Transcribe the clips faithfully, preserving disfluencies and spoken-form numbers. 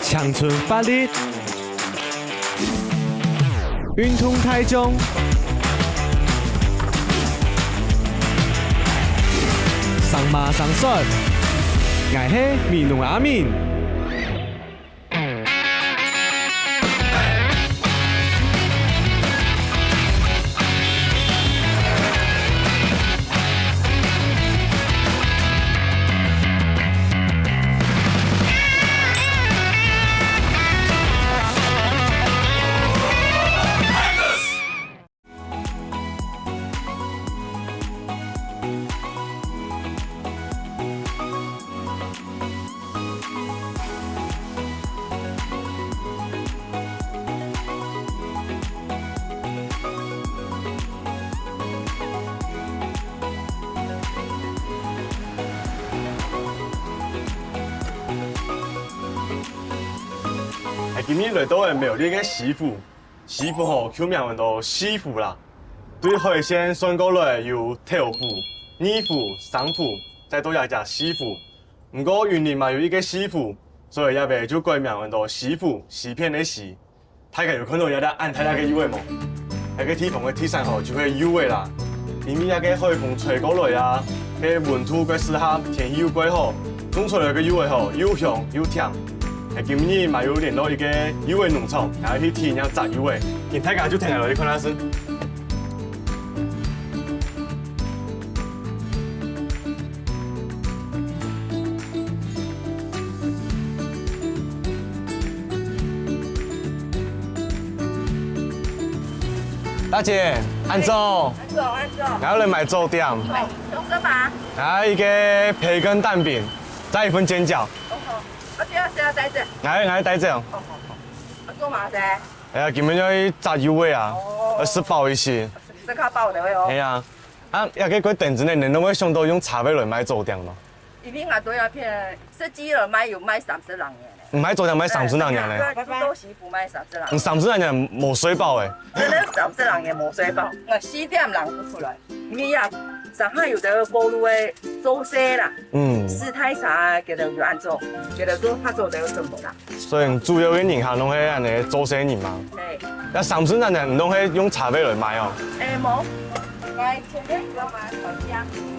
青春活力，運動大眾，生馬生帥，𠊎係美濃阿明。 哎，今日來到个苗栗个西湖， 西湖吼，就名安到西湖啦。對海線算過來有豆湖、二湖、三湖，再到這隻西湖。毋過雲林嘛有一個西湖，所以這位就改名安到西湖，西片个西。大家有看到這隻恁大隻个幼仔無？這個地方个特產吼，就係幼仔啦。 因為這個海風吹過來啊，該溫度蓋適合，天氣又蓋好，種出來个柚仔吼，又香又甜。係今日嘛有聯絡一個柚仔農場，𠊎愛去體驗摘柚仔，今大家就跈𠊎來去看下先。 大姐，恁早。恁早，恁早。𠊎愛來買早點。哦，用這把。啊，一個培根蛋餅，再一份煎餃。哦，好。啊，這個誰要帶走？𠊎，𠊎帶走。哦，好，好。啊，做麼个？哎呀，今日愛去摘柚仔啊，哦。愛食飽一息。食較飽个哦。哎呀，啊，這個過等陣呢，你攏會想到用車尾來買早點無？ 因為𠊎對這片十幾年賣，有賣三十零年了。你賣早點賣三十零年了？對，對，對，都西湖賣三十零年。你三十零年無睡飽欸？真的三十零年無睡飽，𠊎四點鐘就出來。因為啊，上下有个過路个做事啦，嗯。市大山啊，佢等有恁做，佢等做較早就有生活啦。所以主要个人客攏係恁呢做事人嘛。嘿。該三十零年攏係用車尾來賣哦？欸，無，𠊎前面有賣，旁邊，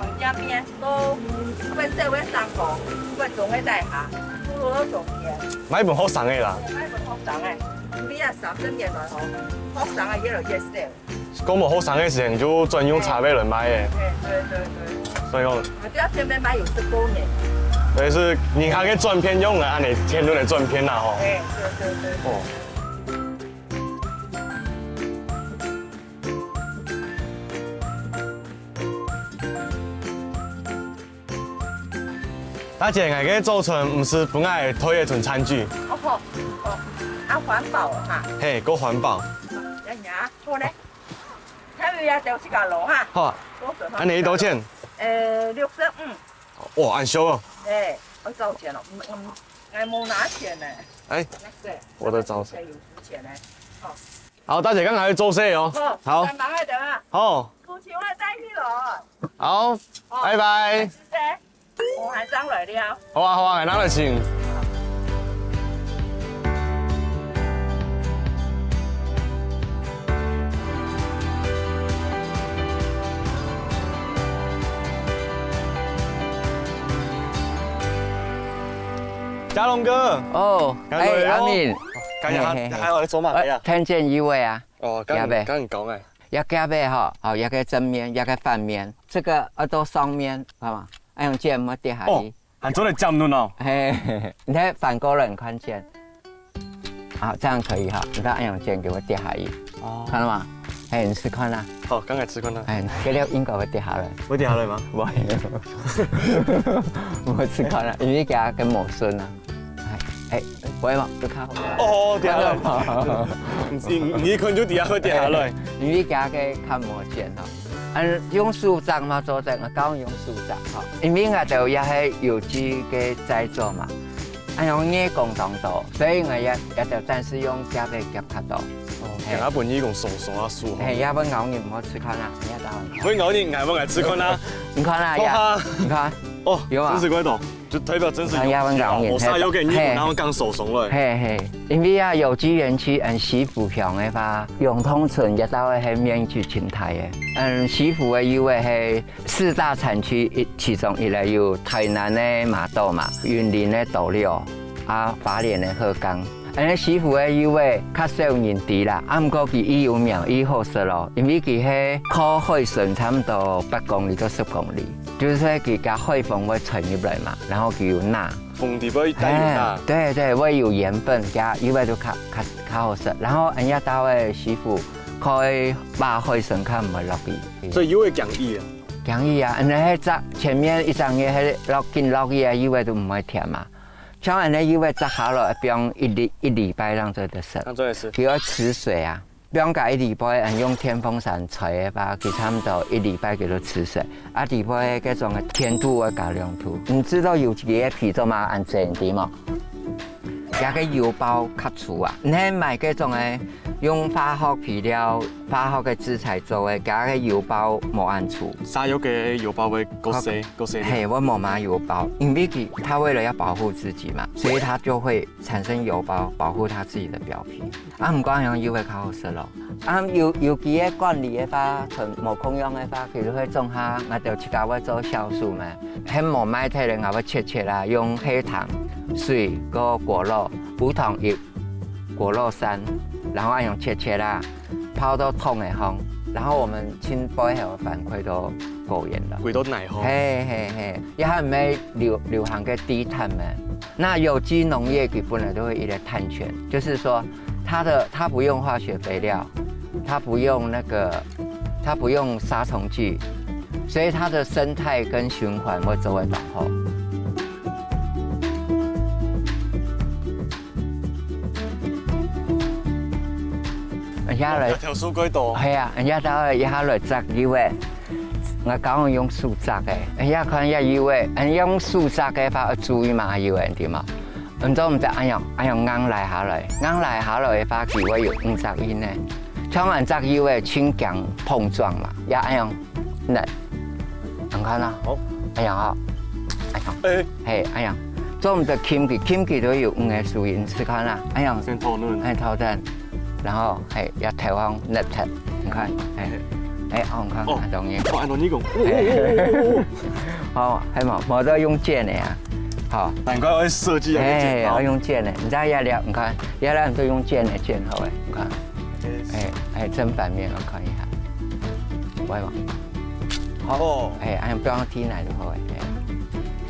旁邊邊。 都，本社會上課，本中會大學，都有中間。賣分學生个啦。賣分學生个，你啊，三十年來吼，學生个越來越少。講無學生个時間就轉用車尾來賣个。嘿，對，對，對。所以講，啊，對啊，前面賣有十多年。所以係人客个轉變，用了恁呢天倫个轉變啦吼。嘿，對，對，對。哦。 大姐，𠊎个早餐毋使分𠊎帶一份餐具。哦，好，哦，啊，環保哈。嘿，夠環保。哦，這樣啊，好嘞。還有要掉自家攞哈。好啊。多少哈？恁呢幾多錢？呃，六十五。哇，恁少哦。哎，我找錢了，嗯嗯，哎，沒拿錢呢。哎，那個，我的早餐。有值錢呢。哦。 好，大姐，剛剛去做事哦。好，好。再忙一點啊。好。出去外帶去了。好，好。拜拜。謝謝。我還上來了。好啊，好啊，來，拿來請。嘉龍哥。哦，哎，阿明。今日還，嘿，嘿，嘿。還有做麼个啊？呃，看見一位啊。 哦，該你，該你講欸。這夾个吼，哦，這個正面，這個反面，這個耳朵上面，好嗎？愛用這樣莫跌下去。哦，還做得夾軟哦。嘿，你看反過來你看見。好，這樣可以哈，你看愛用這樣給我跌下去。哦。看到嗎？嘿，你試看啊。好，剛才試看啊。哎，這個應該會跌下來。會跌下來嗎？不會。我試看啊，因為佢个無順啊。 哎，哎，會嗎？就較好。哦，跌下來。你，你，你可能就跌下，會跌下來。因為佢个較無錢吼。嗯，用手摘嘛，做得，𠊎教用手摘吼。因為𠊎兜也係有機个栽種嘛，啊，用人工當多，所以𠊎也，也就暫時用夾个夾較多。哦，嘿。等下分你講鬆鬆啊，手吼。嘿，要不然咬你毋好試看啊，你要打我。會咬你，𠊎，𠊎試看啊。你看啊，哇呀，你看，哦，有啊。真是怪到，就代表真是有機啊。你看，要不然讲也我啥有给你，嘿。然后刚手松了。嘿，嘿，因为啊，有机园区，嗯，徐府乡的话，永通村一到的，迄面积真大的。嗯，徐府的有的，迄四大产区一，其中一个有台南的麻豆嘛，云林的斗六，啊，花莲的鹤冈。 安尼徐府个柚仔較少人知啦，啊，毋過佢已有名，已好食咯，因為佢係靠海脣差毋多八公里到十公里，就是說佢个海風會吹入來嘛，然後佢有鈉。風底會帶有鈉。嘿，對，對，會有鹽分，佢个柚仔就較，較，較好食。然後安這兜个徐府，靠个外海脣較毋會落雨。所以柚仔會驚雨啊？驚雨啊，安尼迄隻前面一隻月，迄落緊落雨啊，柚仔都毋會甜嘛。 像恁樣，柚仔摘下來，放一禮，一禮拜正做得食。正做得食。佢愛持水啊，放个一禮拜，用電風扇吹个話，佢差毋多一禮拜佢就持水。啊，底背个該種个甜度愛加兩度。你知道有幾个品種嘛？恁細，你知無？佢个柚包較粗啊，你買該種个用化學肥料、化學个製材做个，佢个柚包無恁粗。沙柚个柚包會較細，較細粒。嘿，我無買柚包，因為佢，它為了要保護自己嘛，所以它就會產生油包，保護它自己的表皮。啊，毋過恁樣柚仔較好食咯。啊，有，有機个管理个話，同無共樣个話，其實會種下，𠊎兜自家會做酵素嘛。很無賣忒个，𠊎會切切啊，用黑糖、水、个果肉、無糖液、果肉酸，然後恁樣切切啊，泡到桶个方，然後我們盡尾後反饋到果園了。歸到泥方。嘿，嘿，嘿，這下毋係流，流行个低碳嘛。那有機農業佢本來都會一個碳權，就是說 它的，它不用化學肥料，它不用那個，它不用殺蟲劑，所以它的生態跟循環會做得當好。等下來，條數過多。係啊，人家待會一下來摘柚仔，𠊎教你用手摘个，人家看一下柚仔，人家用手摘个話要注意嘛，柚仔對嗎？ 毋做毋得恁樣，恁樣硬拉下來，硬拉下來个話，佢會有五十音呢。像恁摘柚仔，盡驚碰撞嘛，也恁樣，恁，你看啊，好。恁樣啊，恁樣，哎。嘿，恁樣，做毋得撳佢，撳佢都有五个手印，試看啊，恁樣，先討論。哎，討論。 然後，嘿，也頭項捏忒，你看，嘿，嘿，哦，你看，哦，很容易。哦，很容易講，哦，哦，哦，哦，哦。哦，係嘛，無得用剪个啊，好。難怪會設計一個嘿，剪刀。要用剪个，你知道這粒，你看，這粒都用剪个剪好个，你看，嘿，嘿，正反面，我看一下，會嗎？好，哦。嘿，哎，不要踢奶就好个，嘿，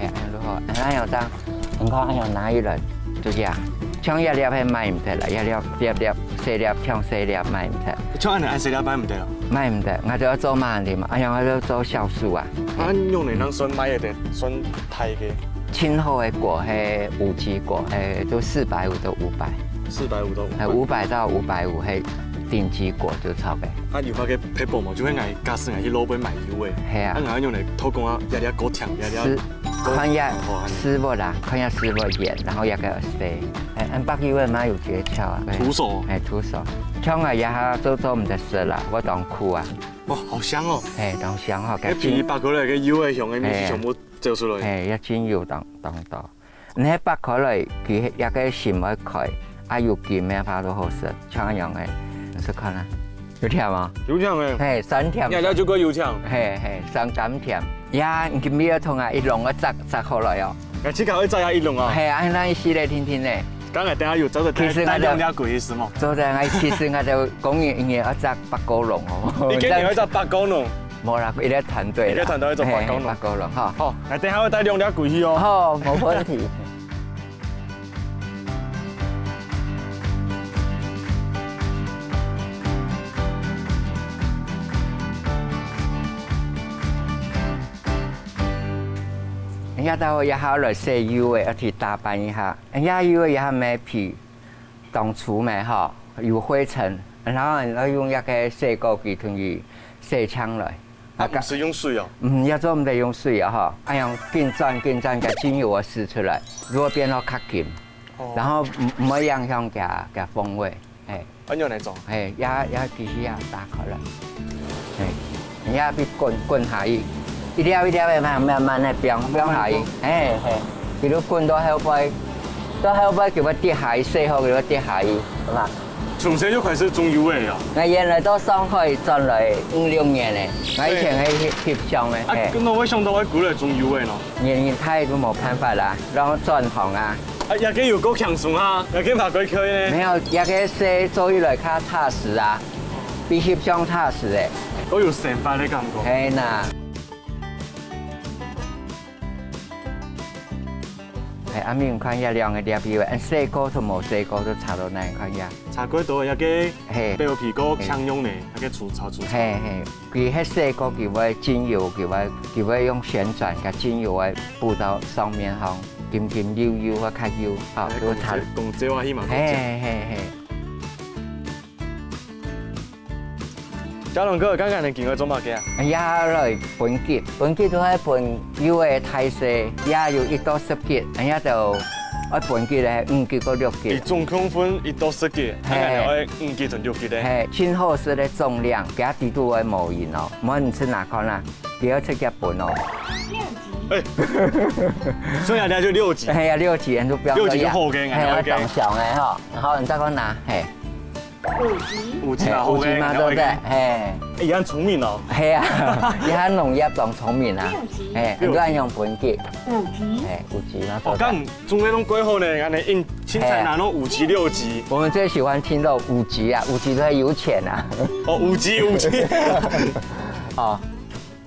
嘿，哎，如果，哎，有這樣。 你看，哎呀，拿一輪，就這樣。像這粒係賣毋得啦，這粒，粒粒，細粒，像細粒賣毋得。像恁樣，恁細粒賣毋得哦？賣毋得，𠊎就愛做麼个嘛？哎呀，𠊎就做酵素啊。啊，用哪能算賣个，算大个？盡好个果，係有機果，係，就四百五到五百。四百五到五百。哎，五百到五百五，係頂級果就差不多。啊，有麼个撇步無？就係𠊎假使𠊎去路邊賣柚仔，係啊。啊，𠊎用來偷工啊，這粒果甜，這粒是 看一下食物啦，看一下食物遠，然後一個細。哎，恁白柚仔嘛有訣竅啊。徒手。哎，徒手。像啊，這下做做毋得食啦，會當苦啊。哇，好香哦！嘿，當香吼，該皮拔開來个柚仔香个味緒全部走出來。嘿，也真有當，當多。你迄拔開來，佢一個心愛開，啊，有金个話都好食，像恁樣个，你試看啊。 有甜無？有甜个。嘿，酸甜。你看了就過有甜。嘿，嘿，酸甘甜。呀，你今晡日同啊一籠个摘，摘好來哦。哎，這個會摘下一籠啊？嘿，啊，那一系列聽聽呢。剛才等下有摘的，其實𠊎就，帶兩粒過去係無？做得啊，其實𠊎就講你，你愛摘八個籠哦。你今年會摘八個籠？無啦，一個團隊啦。一個團隊愛做八個籠。嘿，八個籠哈。好，那等下會帶兩粒過去哦。好，無問題。 人家待會也好來洗柚仔，要去打扮一下。人家柚仔也還沒皮，當粗咩吼，有灰塵，然後你要用一個洗果機同佢洗淨來。 啊，毋使用水哦？嗯，也做毋得用水啊，吼。哎呀，緊轉緊轉，該精油啊釋出來，如果變到較金，哦。然後毋，毋會影響佢，佢風味，嘿。啊，用哪種？嘿，也，也必須要打開來，嘿，你也必滾，滾下去，一粒一粒个慢慢慢个放放下去，嘿嘿，佢就滾到後背，到後背佢會跌下去，細項佢會跌下去，係嘛？從細就開始種柚仔啊？我原來到上海轉來五六年咧，我以前係翕翕相个，啊，嘿，那為啥會過來種柚仔呢？年紀大都無辦法啦，然後轉行啊，啊，這個有夠輕鬆哈，這個嘛過去呢。沒有，這個係做起來較踏實啊，比翕相踏實誒，都有生活的感覺。嘿呐。 哎，阿明，你看這兩個粒柚，嗯，細個同無細個都差到哪，你看這。差幾多？這個嘿，表皮較輕用呢，這個粗糙粗糙。嘿嘿，佢係細個佢會精油，佢會佢會用旋轉，把精油會補到上面吼，金金幼幼會較幼，吼，就差。講這話起碼嘿嘿嘿。 嘉龍哥，剛剛你今日做麼个啊？哎呀，來分級，分級都係分柚仔大細，也有一到十級，哎呀就愛分級咧，五級到六級。你總共分一到十級，嘿那你愛五級同六級咧。嘿，盡好食个重量，佢底肚會無垠哦，無你食哪看啊？佢要直接分哦。哎，所以人家就六級，哎呀，六級人都不要六級这样就好个，嘿，我好个当小哎哈，然后你再给我拿，嘿，五级啊，嘿，好个，五级嘛，对不对？好个。嘿，哎，也很聪明哦。嘿啊，你看农业当聪明啊，嘿，六级你都要用本级，五级，嘿，五级嘛，哦，对不对？刚中间都过后呢，俺呢，硬青菜拿到五级六级，我们最喜欢听到五级啊，五级都很有钱啊，哦，五级五级，哦，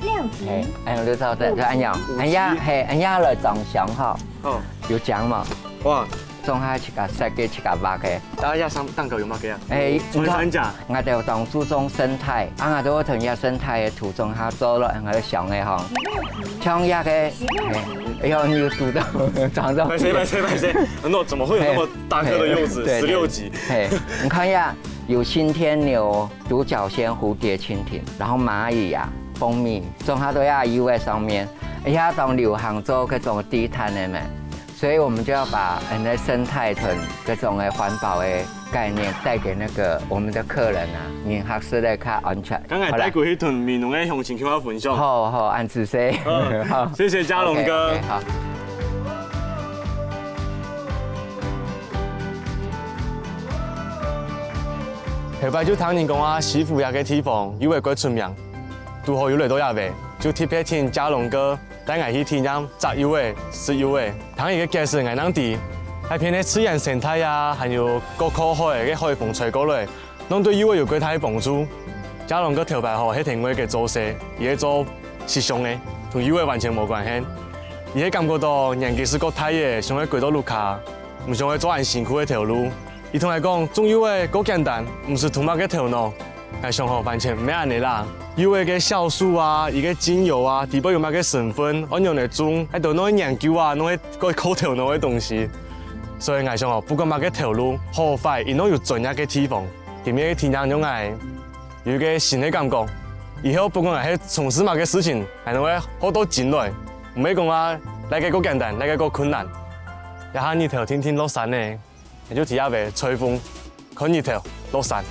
六级嘿，，哎，我就知道，对，就按样，哎呀，嘿，哎呀，来长相哈，哦，有讲嘛，哇，种下自家设计自家挖个。大家上蛋糕有没有给啊？哎，穿山甲，我就当注重生态，啊，我就会同一个生态的途中，它做了很个想的哈，像那个，哎呦，你有读到，长到，拍谁拍谁拍谁，那怎么会有那么大颗的柚子？对对十六级，嘿，你看一下，有新天牛、独角仙、蝴蝶、蜻蜓，然后蚂蚁啊、蜂蜜，种下都要U S上面，而且它当流行做这种低碳的嘛。所以我们就要把人的生态跟这种的环保的概念带给那个我们的客人啊，你还是来看安全。刚才带过去同美浓的乡亲跟我分享。好好，安仔细。嗯，谢谢嘉龙哥。好。后摆就听人讲啊，西湖这个地方柚仔个出名，拄好有来到这位，就特别听嘉龙哥 带𠊎去体验摘柚仔、食柚仔。听佢个解释，𠊎正知，該片个自然生态啊，還有過靠海个海風吹過來，攏對柚仔有幾大幫助。嘉龍哥頭擺吼係聽𠊎个做事，佢係做時尚个，同柚仔完全無關係。佢係感覺到年紀係過大个，想愛歸到屋下，毋想愛做恁辛苦个頭路。佢同𠊎講，種柚仔過簡單，毋使動麼个頭腦。 𠊎想吼，完全毋係恁仔啦。柚仔个酵素啊，佢个精油啊，底背有麼个成分，愛仰仔種，該兜攏係研究啊，攏係過靠頭腦个東西。所以𠊎想吼，不管麼个頭路，好壞，佢攏有專業个地方。今日个體驗讓𠊎有一个新个感覺。以後不管𠊎係從事麼个事情，𠊎攏會學到精來，毋會講啊，哪个過簡單，哪个過困難。這下日頭定定落山呢。 𠊎就在這位吹風，看日頭落山。